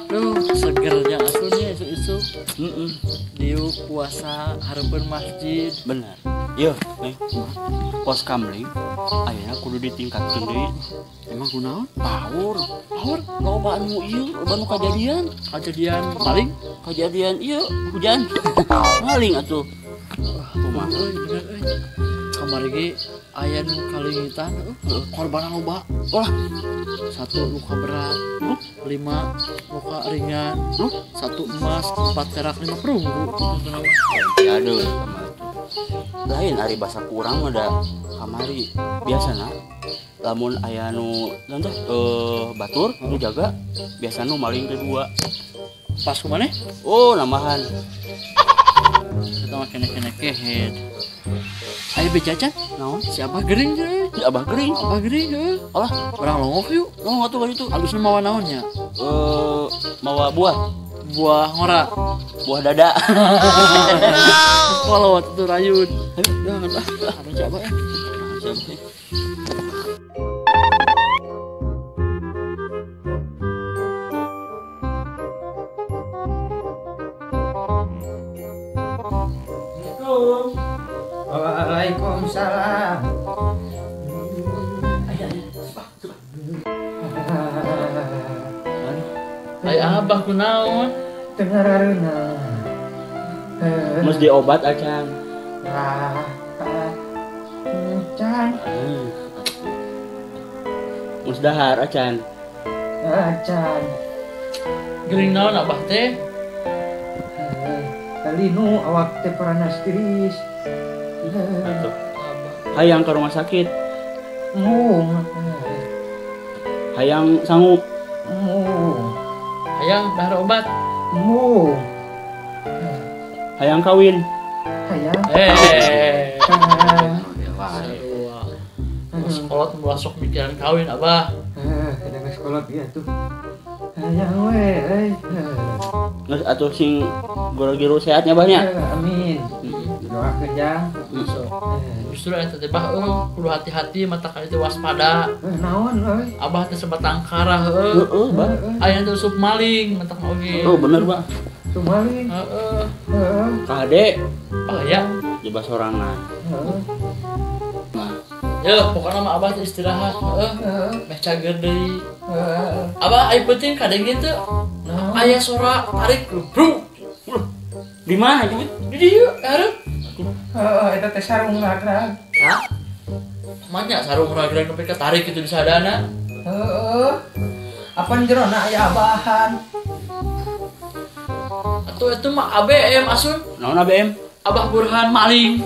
Duh, segernya aslinya isu-isu. Diu puasa hareupeun masjid. Bener. Yeuh, nih. Pos kamling ayeuna kudu ditingkatkeun deui. Emang kunaon? Power. Power loba anu ieu, loba anu kajadian. Kajadian maling? Kajadian ieu hujan. Maling atuh. Kumaha euy, bener euy. Kamari ge aya nu kalingitan, korban loba. Olah, 1 luka berat, 5 luka ringan, 1 emas, 4 perak, 5 perunggu. Aduh, lain ari basa kurang mah da kamari biasana lamun aya nu teh batur nu jaga biasa nu maling teh 2. Pas kumaneh? Oh, nambahan. Eta mah kene-kene kehed. Ayo bejajan? Naon? Si Abah gering teh. Si Abah gering? Abah gering heuh. Alah, urang longok yuk. Longok atuh ka ditu. Alusna mawa naon nya? Mawa buah. Buah ngora. Buah dada. Kalau waktu itu rayun. Ayo, jangan ah. Ada si Abah. Si Abah. Waalaikumsalam. Ay abah kunaon? Teu ngarareuna. Geus diobat acan. Acan. Geus dahar acan. Acan. Geuring naon abah teh? Kalinu awak teh paranas tiris. Atuh. Hayang ke rumah sakit. Mung. Hayang sanggup. Mung. Hayang dahar obat. Mung. Hayang kawin. Hayang. Sekolah masuk mikiran kawin abah. Kadang sekolah dia tuh. Hayang we. Geus atuh sing goro-giro sehatnya banyak. Amin. Doakeun jang. Justru eta teh bah kudu hati-hati mata kali teh waspada. Naon euy? Abah teh sebatang kara heuh. Heeh, bah. Aya teh usup maling matak oge. Oh, bener, Bah. Usup maling. Heeh. Heeh. Kade bahaya jebak sorangan. Heeh. Nah, ya pokokna mah abah teh istirahat heeh. Meh cager deui. Heeh. Abah aya penting kadang teh aya sora tarik bro. Di mana gitu? Di dieu hareup. Heeh, eta teh sarung ragrag. Hah? Manya sarung ragrag nepi ka tarik kitu di sadana. Heeh. Apan jerona aya abahan. Atuh itu mah ABM asun. Naon ABM? Abah Burhan maling.